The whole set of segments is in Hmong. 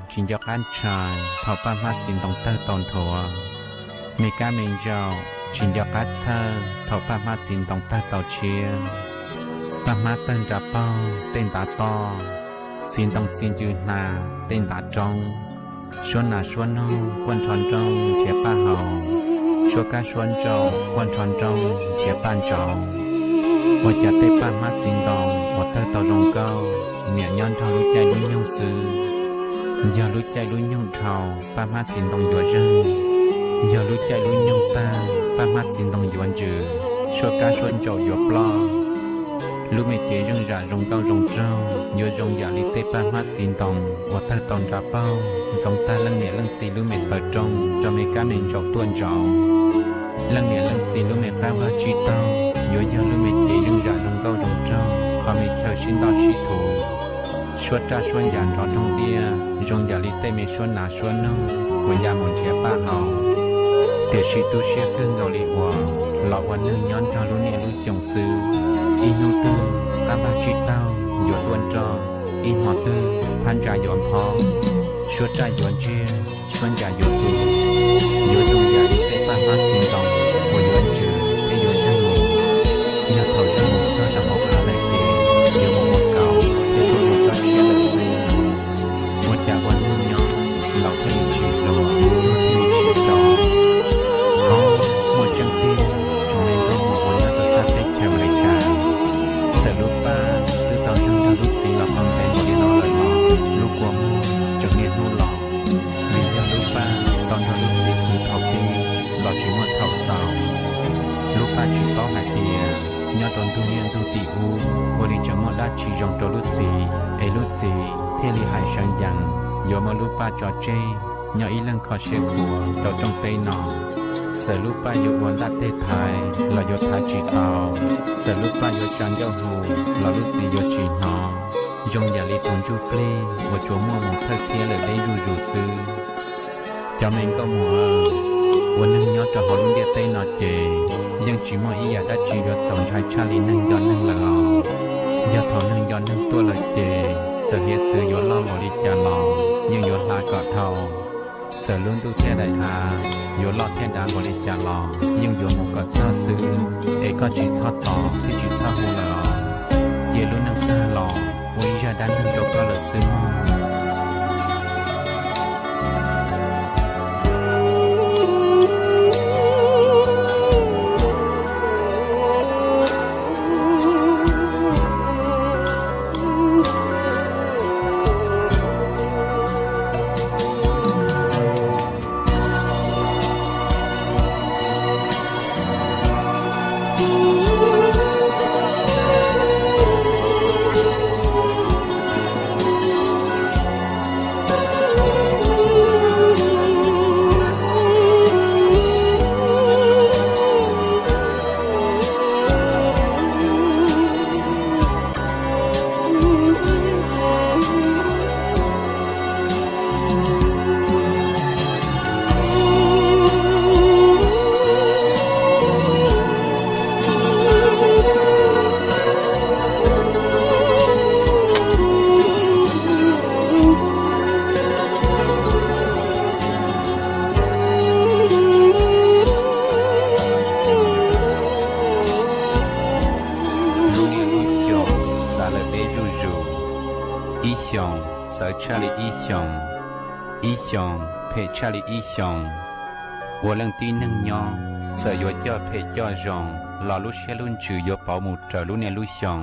tsis nco qab ntshai thaum paj hmab txiv ntoo tawg tau nthuav. Me kab me ntsaum tsis nco qab txhawj thaum paj hmab txiv ntoo tawg tau tshiab. Paj hmab tawg nra paug tej ntav toj, txiv ntoo txi ncw hna tej ntav roob. Suab nas suab noog quaj nrho nrooj nrhiav paj haus, suab kab suab ntsaum quaj nrho nrooj nrhiav paj ntsauv. Ua cas tej paj hmab txiv ntoo uas tawg tau zoo nkauj niam nyob nrog lub caij lub nyoog xwb. Yog lub caij lub nyoog dhau, paj hmab txiv ntoo yuav zeeg. Yog lub caij lub nyoog tawg, paj hmab txiv ntoo yuav ntsws, suab kab suab ntsaum yuav ploj. Lub me cev zeej zam zoo nkauj zoo nraug yuav zoo yam li tej paj hmab txiv ntoo uas tawg tau nra paug ntxoov tag leej niam leej txiv lub me taw rooj rau me kab me ntsaum tuaj ntsaum. Leej niam leej txiv lub me qab vaj tsib taug yuav yog lub me cev zeej zam zoo nkauj zoo nraug, qhov me chaw sib ntoj sib thuv, suab raj suab ncas nrov roog diaj zoo yam li tej me suab nas suab noog uas ya mus nrhiav paj haus. Tiam sis tu siab kawg nkaus li uas los ua neeg nyob nrog lub niaj lub xyoo xwb. Ib hnub twg qab vaj tsib taug yuav tuaj nroj, ib hmo twg phab ntsa yuav nphob, suab raj yuav ntsiag, suab ncas yuav tu, yuav zoo yam li tej paj hmab txiv ntoo uas yuav ntsws thiab yuav zeeg mus. Yog thaum zeeg mus txog rau hauv av lawm ces yuav mus ua kaus thiab tuaj ua tsob tshiab lawm xwb. Ua cas ua neeg nyob laus thiaj li tsis hluas, tuag thiaj li tsis tso. Hov, muaj tseeb tiag, tsoom me nkauj muam uas nyob rau sab teb chaws Amelikas, txawm lub paj twb tau nrog lub txiv los tau ntev npaum li no lawm los lub kua muag tseem niaj hnub los, vim yog lub paj tau nrog lub txiv khwv thaum pib los tsis muaj thaum xaus. Lub paj tsis paub hais tias nyob rau ntuj niaj ntuj tim ub ua li tseem muaj dab tsi zoo rau lub txiv es lub txiv thiaj li hais sawv ncees yuav muab lub paj tso tseg nyob ib leeg kho siab khuav rau rooj teb no. Txawm lub paj yuav ua ntaj teg thaiv los yuav thaiv tsis tau, txawm lub paj yuav tsa ncauj hu los lub txiv yuav tsis hnov, zoo yam li tus ntsuj plig uas tsuas muaj mus thawj thiab lawm deb zuj zus xwb. Cov me nkauj muam, ua neeg nyob rau hauv lub ntiaj teb no ces yeej tsis muaj ib yam dab tsi yuav txaus ntshai tshaj li neeg nco neeg lawm os. Yog thaum neeg nco neeg tuaj lawm ces txawm hiav txwv yuav loj npaum li cas los yeej yuav hla kom dhau. Txawm lub ntuj thiab daim av yuav loj thiab dav npaum li cas los yeej yuav mus kom txog xwb, es koj tsis txhob tos thiab tsis txhob hu lawm os. Cia lub neej tag los ua ib zaj dab neeg rau koj lawm xwb mog. Lub niaj lub xyoo txav lawm deb zuj zus, ib xyoos txawv tshaj li ib xyoos, ib xyoos phem tshaj li ib xyoos. Ua leej tib neeg nyob, txawm yuav coj phem coj zoo los lub siab lub ntsws yuav pauv mus raws lub niaj lub xyoo,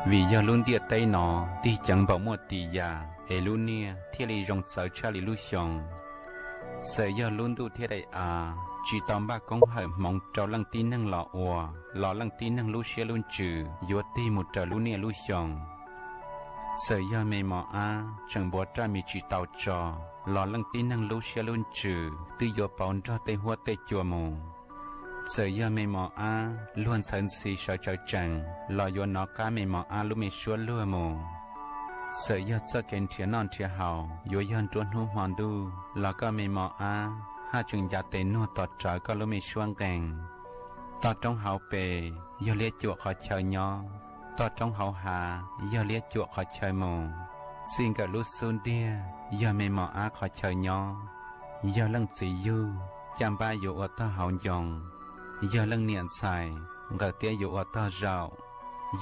vim yog lub ntiaj teb no tig ceev npaum muaj tis yam es lub niaj thiaj li zoo txawv tshaj li lub xyoo. Txawm yog lub ntuj thiab daim av tsis tau npaj koob hawm hmoov rau leej tib neeg los ua, los leej tib neeg lub siab lub ntsws yuav tig mus raws lub niaj lub xyoo. Txawm yog me mos ab tseem npuav raj mis tsis tau tso, los leej tib neeg lub siab lub ntsws twb yuav pauv nrog tej huab tej cua mus. Txawm yog me mos ab luag ntxhawv ntxhi sawv tsawv tsees los yuav nov qab me mos ab lub me suab luag mus. Txawm yog txoj kev nrhiav noj nrhiav haus yuav yog nruab hnub hmo ntuj los koj me mos ab haj tseem ncav tes nuag tos rawv koj lub me suab nqees. Toj roob hauv pes yog liab cuam qhov chaw nyob, toj roob hauv hav yog liab cuam qhov chaw mus. Txij nkawm lub xub ntiag yog me mom ab qhov chaw nyob, yog leej txiv yug, caj npab yuav ua tog hauv ncoo, yog leej niam ntxhais, nqawm tiab yuav ua tog zaum.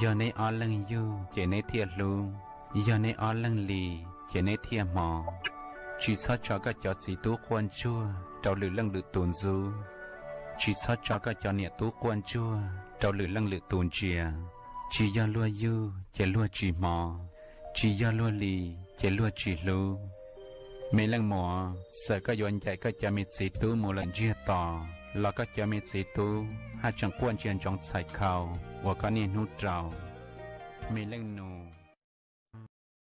Yog neb ob leeg yug ces neb thiaj hlub, yog neb ob leeg li ces neb thiaj hmov. Tsis txhob tso koj cov txiv tub quaj ntsuag rau lwm leej lwm tus ntxub, tsis txhob tso koj cov niam tub quaj ntsuag rau lwm leej lwm tus ntsia. Tsis yog luag yug ces luag tsis hmov, tsis yog luag li ces luag tsis hlub. Me leej muam, txawm koj yuav ncaim koj cov me txiv tub mus lawm ntsiag to los koj cov me txiv tub haj tseem quaj ntsia ntsoov txhais khau uas koj niaj hnub rau. Me leej nus,